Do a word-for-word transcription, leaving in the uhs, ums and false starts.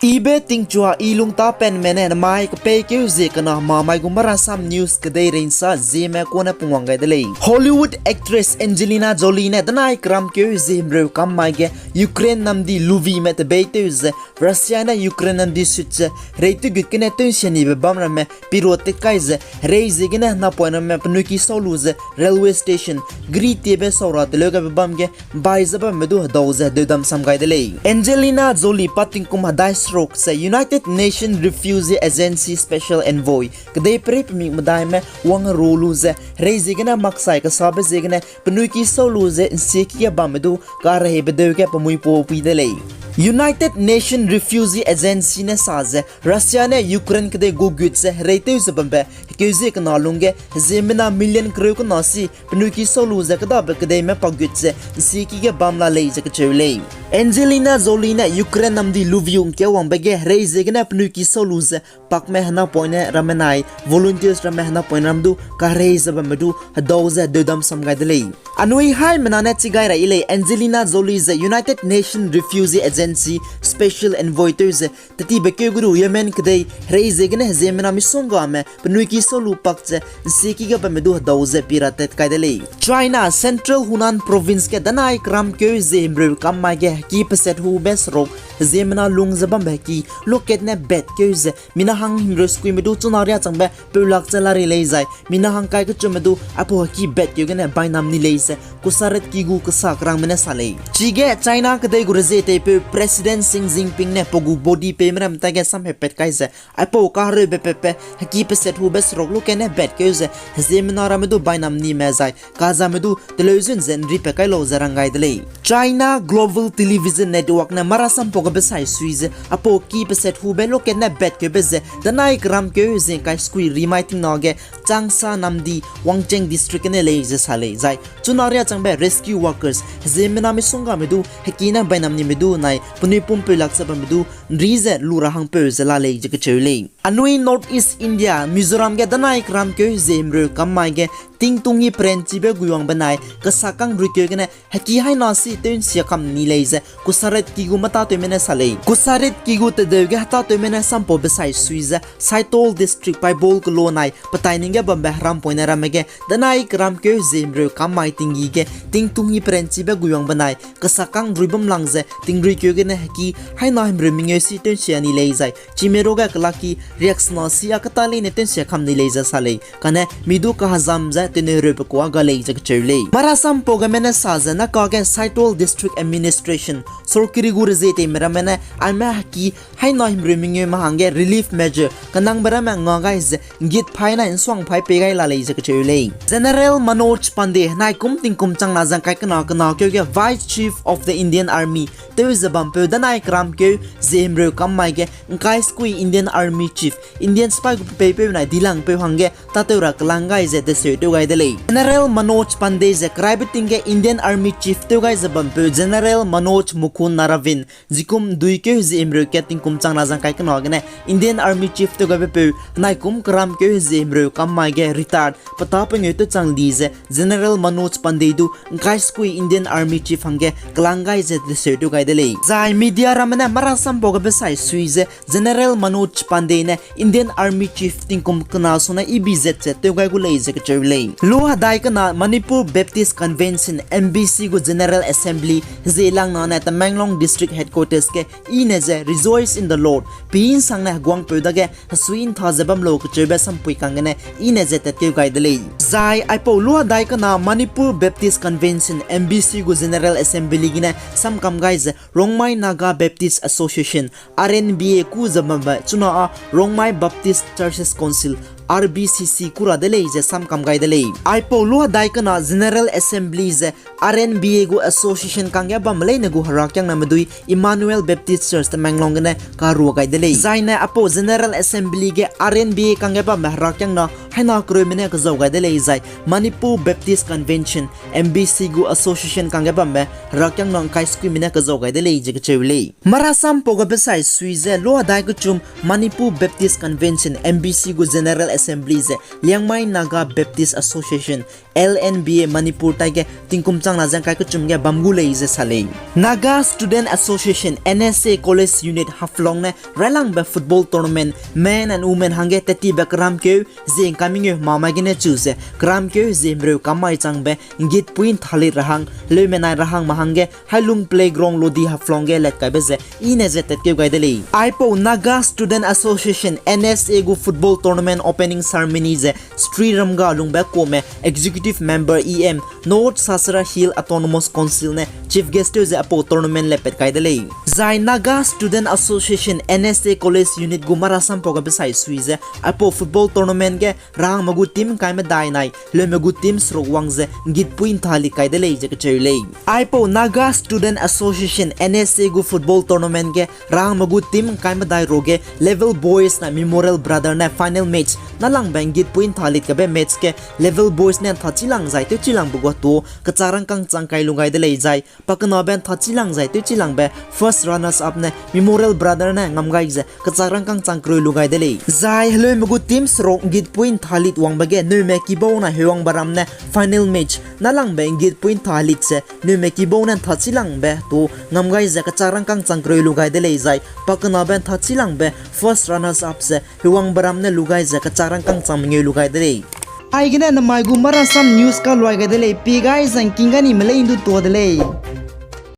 Ibe tingchua i lungtapenme ne namai kepeikeu zie kena mamai gu Marasam News kedei reinsa zieme kune pungwang gai de lei. Hollywood actress Angelina Jolie ne danai keramkeu zie himreu kam mai ge Ukraine namdi Lvivme tebeitew ze Russia ne Ukraine namdi sut ze reitew gut gene tewnsia nibe bam ramme pirua tet kai ze herei ziegene napoine ramme penui ki sau lu ze railway station gri tiebe sau ra teleu gaibe bam ge bai ze bamme du hedau ze hedeudam sam gai de lei. Angelina Jolie pa tingkum hedai seruk ze United Nations Refugee Agency Special Envoy kedei perei pemik medaime wang ru lu ze herei ziegene maksai kesabe ziegene penui ki sau lu ze nsieki ge bamme du kareheibe deu ge pemui pau pui de lei. United Nations Refugee Agency ne sa ze Russia ne Ukraine kedei gu gut ze hereitew ze bambe hekeu zie kena lungge heziemmena million kereu kena si penui ki sau lu ze kedabe kedeime pa gut ze nsieki ge bam la lei ze kecheu lei. Angelina Jolie ne Ukraine namdi Lviv ngkeu wangbe ge herei ziegene penui ki sau lu ze pakme henapoine ramme nai volunteers ramme henapoine ram du karei ze bamme du hedau ze hedeudam sam gai de lei. Anui haimena ne chigai ra i lei Angelina Jolie ze United Nations Refugee Agency Special Envoy tew ze tetibe keu gu du Yemen kedei herei ziegene heziemmena misonggame penui ki sau lu pak ze nsieki ge bamme du hedau ze pi ra tat kai de lei. China Central Hunan Province ge danai keramkeu zie himreu kam mai ge heki peset hube seruk heziemmena lung ze bambe heki loket ne batkeu ze mina hang himreu skuime du chuna riâ changbe peulak ze la ri lei zai mina hang kai kechumme du aipau heki batkeu gene bainam ni lei ze kusaret ki gu kesa kerangme ne sa lei. Chige China kedei gu rezie teipeu President Xi Jinping ne pa gu body peime ram tage samhepat kai ze aipau kahereube pepe heki peset hube seruk loket ne batkeu ze heziemmena ramme du bainam nime zai kazame du teleuzun ze nripat kai lau ze rang gai de lei. China Global Television Network ne marasam pau gabe sai sui ze aipau ki peset hube loket ne batkeube ze danai keramkeu zie ngkai skui rimai tingna ge Changsha namdi Wancheng District gene lei ze sa lei zai chuna riâ changbe rescue workers heziemmena misonggame du heki ne bainam nime du nai penui pum peulak ze bamme du nri ze lu ra hangpeu ze la lei ze kecheu lei. Anui North East India Mizoram ge danai keramkeu zie himreu kam mai ge tingtung hi perenchibe guiwangbe nai kesakang ruikeu gene heki haina si tewnsia kam ni lei ze kusaret ki gu metâtewme ne sa lei. Kusaret ki gu tedeu ge hetâtewme ne sampaube sai sui ze Saitol District Paibol kelo nai petai ning ge bambe herampoine ramme ge danai keramkeu zie himreu kam mai tinggi ge tingtung hi perenchibe guiwangbe nai kesakang ruibam lang ze tingruikeu gene heki haina himreu mengeu si tewnsia ni lei zai chime ruge kelaki riaksena si a keta leine tewnsia kam ni lei ze sa lei. Kane mi du kahezam ze tewneu reu pe kuâ ga lei ze kecheu lei. Marasam pau game ne sa ze nakage Saitol District Administration sorkari gu rezie teime ramme ne aime heki haina himreu mengeu ma hangge relief measure kenangbe ramme nga gai ze nggit phai nai nsuang phai pei gai la lei ze kecheu lei. General Manoj Pandey nai kum tingkum changna zangkai kena kena keu ge Vice Chief of the Indian Army tew ze bampeu danai keramkeu zie himreu kam mai ge ngkai skui Indian Army Chief, Indian sipai gu pepeipeu nai dilangpeu hangge tâtew ra kelang gai ze deseu tew gai de lei. General Manoj Pandey ze keraibe ting ge Indian Army Chief tew gai ze bampeu General Manoj Mukund Naravin zikum duikeu zie himreu kat tingkum changna zangkai kena gene Indian Army Chief tew gaibepeu nai kum keramkeu zie himreu kam mai ge retired petâ pengeu tew chang di ze General Manoj Pandey du ngkai skui Indian Army Chief hangge kelang gai ze deseu tew gai de lei. Zai media ramme ne marasam pau gabe sai sui ze General Manoj Pandey ne Indian Army Chief tingkum kena suna ibi zet ze tew gai gu lei ze kecheu lei. Lu hedai kena Manipur Baptist Convention, M B C gu General Assembly zie langna ne Tamenglong District Headquarters ge ine ze Rejoice in the Lord, pe nsangne heguangpeu dage hesui ntha ze bam lau kecheube sampui kang gene ine ze tatkeu gai de lei. Zai aipau lu hedai kena Manipur Baptist Convention, M B C gu General Assembly gene samkam gai ze Rongmei Naga Baptist Association, R N B A ku ze bambe chuna a Rongmei Baptist Churches Council, R B C C ku ra de lei ze samkam gai de lei. Aipau lu hedai kena General Assembly ze R N B A gu association kangge bamme leine gu herakiangname dui Emmanuel Baptist Church Tamenglong gene karua gai de lei. Zaine aipau General Assembly ge R N B A kangge bamme herakiangna haina kereume ne kezau gai de lei zai Manipur Baptist Convention, M B C gu association kangge bamme herakiangna ngkai skuime ne kezau gai de lei ze kecheu lei. Marasam pau gabe sai sui ze lu hedai kechum Manipur Baptist Convention, M B C gu General Assembly ze Liangmai Naga Baptist Association, L N B A Manipur taige tingkum chang na ze ngkai kechum ge bam gu lei ze sa lei. Naga Student Association, N S A College Unit Haflong ne railangbe football tournament men and women hangge tettibe keramkeu zie ngkai mengeu hemamai gene chu ze keramkeu zie mereu kam mai changbe nggitpui nthalit ra hang, heleume nai ra hangme hangge Hailung Playground Lodi Haflong ge letkaibe ze i ne ze tatkeu gai de lei. Aipau Naga Student Association, N S A gu football tournament opening ceremony ze Shri Ramga Lungbe Kome, Executive Member, E M, North Sachera Hill Autonomous Council ne chief guest tew ze aipau tournament le pat kai de lei. Zai Naga Student Association, N S A College Unit gu marasam pau gabe sai sui ze aipau football tournament ge rahangme gu team ngkai medai nai heleume gu team seruk wang ze nggitpui nthalit kai de lei ze kacheu lei. Aipau Naga Student Association, N S A gu football tournament ge rahangme gu team ngkai medai ruage Level Boys na Memorial Brother ne final match nâlangbe nggitpui nthalit kabe match ge Level Boys ne nthachilang zai tewchilangbe gua tu kechak rangkâng chang kai lu gai de lei zai pakenabe nthachilang zai tewchilangbe first runners up ne Memorial Brother ne ngam gai ze kechak rangkâng chang kereu lu gai de lei. Zai heleume gu team seruk nggitpui nthalit wangbe ge neume kibau na heuwangbe ram ne final match nâlangbe nggitpui nthalit ze neume kibau ne nthachilang be tu ngam gai ze kechak rangkâng chang kereu lu gai de lei zai pakenabe nthachilang be first runners up ze heuwangbe ram ne lu gai ze kechak rangkâng chang mengeu lu gai de lei. Aigene namai gu marasam news kaluai gai de lei, pie gai zangking gai ni melei ndu tua de lei.